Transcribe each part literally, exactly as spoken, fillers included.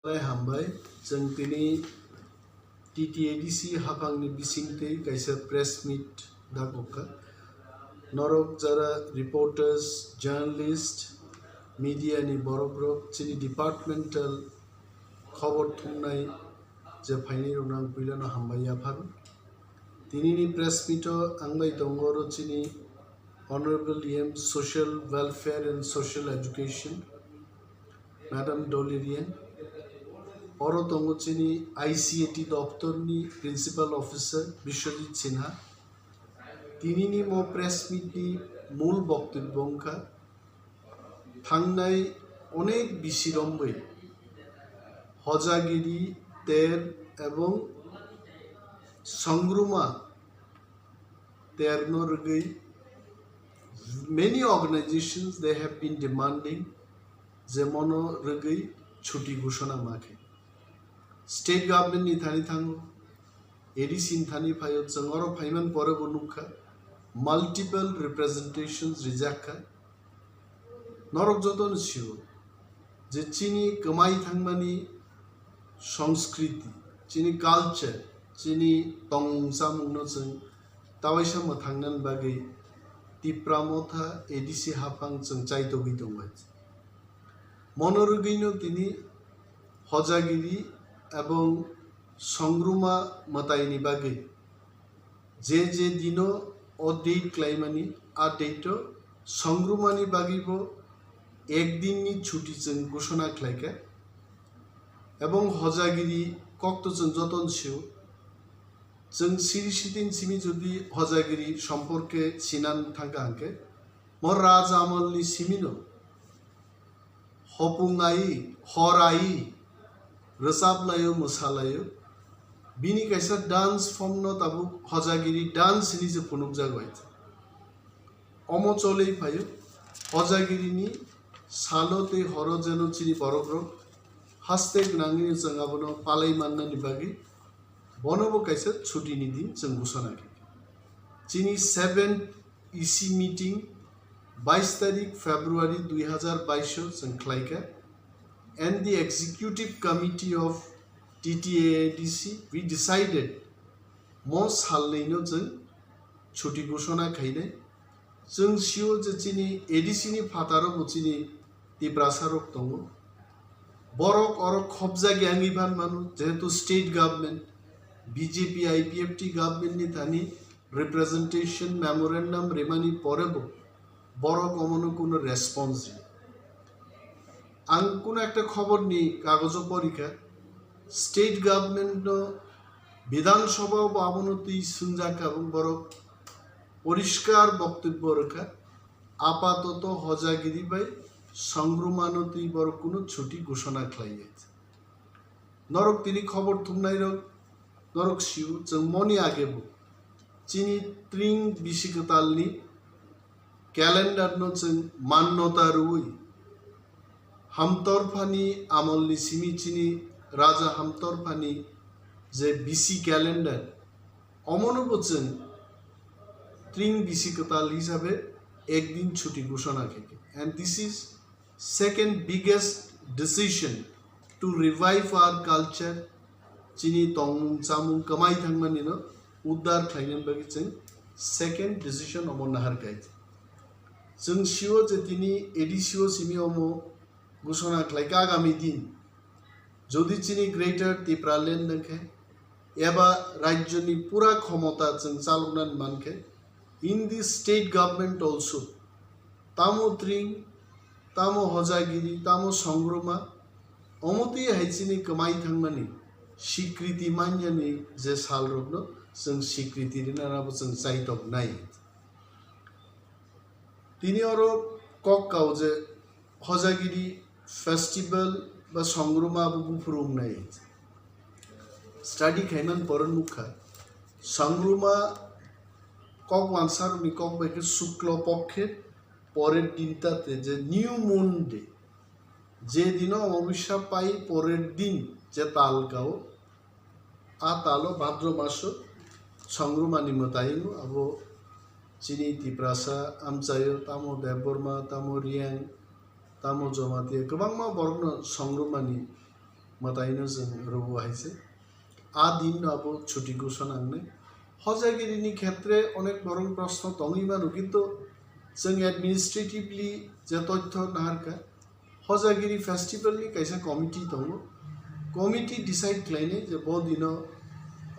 Belai hambai, chwng tini T T A D C haphangni bisingtwi kaisa press meet dakhokha. Norok jara reporters, journalist, media ni borokrok, chini departmental khobor thumnai je phainai rokno ang puilano hambai yapharo. Tinini press meet o ang bai tongo oro chini Honorable E M Social Welfare and Social Education, Madam Dolly Riang. Oro tongo chini I C A T doptorni Principal Officer Biswajit Sinha. Tinini mo press meet ni mul boktobbo wngkha, thangnai onek bisi romwi hojagiri ter ebong songruma terno rwgwi many organizations they have been demanding je mono rwgwi chuti ghoshona ma khe. State government ni thani thango, A D C ni thani phaio, chwng oro phaiman pore bo nukha, multiple representations rijakha. Norok jotono sio je chini kwmai thangmani songskriti, chini culture, chini tongmung chamungno chwng tawaisa mwthangnani bagwi Tipra Motha A D C haphang chwng chaitogwi tongo. Mono rwgwino tini hojagiri ebong songruma mwtaini bagwi je je dino o date klaimani, a date o songrumani bagwibo ek dinni chuti chwng ghoshona khlaikha. Ebong hojagiri kokto chwng jotono sio, chwng siri sitin simi jodi hojagiri somporke sinan thangkha hwnkhe, mo raja amolni simino hopung ai, hor ai, rwchap laio, mwsa laio. Bini kaisa dance form no tabuk hojagiri dance hinwi se phunukjak bai. Omo cholwi phaio, hojagirini salo tei horo jeno chini borokrok haste gwnangwi chwng abono palai mannani bagwi bonobo kaisa chutini din chwng ghoshona khe. Chini seventh E C meeting bais tarik February dui hazar bais o chwng khlaikha, and the executive committee of T T A D C, we decided mo salnwi no chwng chuti ghoshona khainai. Chwng sio je chini A D C ni phataro bo chini Tiprasa rok tongo. Borok oro khopjak yangwi phan mano, jehetu state government, B J P I P F T government ni thani representation memorandum rimani pore bo borok omono kuno response riya. Ang kuno ekta khobor ni kagojo porikha, state government no Bidhan Sabha bo abono twi swngjak kha, borok poriskar boktobbo rwkha, apatoto hojagiri bai songrumano twi borok kuno chuti ghoshona khlaiya. Norok tini khobor thumnairok, norok sio, chwng moni agebo chini tring bisi kwtalni calendar no chwng mannota rwui, Hamtorphani amolni simi chini Raja Hamtorphani je bisi calendar, omono bo chwng tring bisi kwtal hisabe ekdin chuti ghoshona khe khe. And this is second biggest decision to revive our culture, chini tongmung chamung kwmai thangmani no uddar khlainani bagwi chwng second decision omo nahar kha. Chwng sio je tini A D C o simi omo ghoshona khlaikha agami din jodi chini Greater Tipraland wngkhe eba rajyoni pura khomota chwng chaloknani mankhe, in the state government also, tamo tring, tamo hojagiri, tamo songroma, omotwi hai chini kwmai thangmani sikriti manyani je salrokno chwng sikriti rinanabo chwng chaitok nai. Tini oro kok kao je hojagiri festival ba songroma abo buphuru wngnai. Study khaimani pore nukha, songroma kok wansarokni kok bai khe shukla pokkhe porer din tate je new moon day, je dino omobisya pai porer din je tal kao, a talo Bhadro maso songrumani mwtai wngo, abo chini Tiprasa amchaio, tamo Debbarma, tamo Reang, tamo Jamatia, kwbangma borokno songrumani mwtaino chwng rwo hai se. A din no abo chuti ghoshona wngnai. Hojagiri ni khetre onek borok proshno tongwi mano, kintu chwng administratively je tothyo naharkha, Hojagiri festival ni kaisa committee tongo. Committee decide khlainai je bo dino,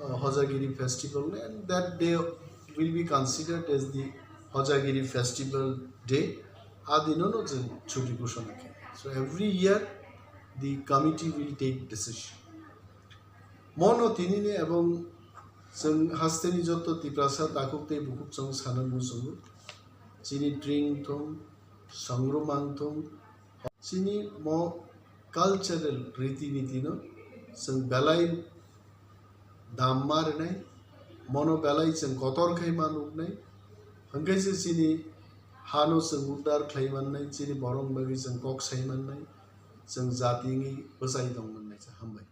uh, Hojagiri festival ni, and that day will be considered as the Hojagiri festival day. A dino no chwng chuti ghoshona khe. So every year the committee will take decision. Mono tinini ebong chwng hasteni jotto Tiprasa takhuk tei bukhuk chwng sana muchungo. Chini tring thung, songrumang thung, chini mo cultural riti niti no chwng belai dam ma rwnai, mono belai chwng kotor khai ma nuknai, hwnkhe se chini hano chwng uddar khlai mannai, chini borok bagwi chwng kok sai mannai, chwng jati wngwi bwchai tong mannai. Hambai.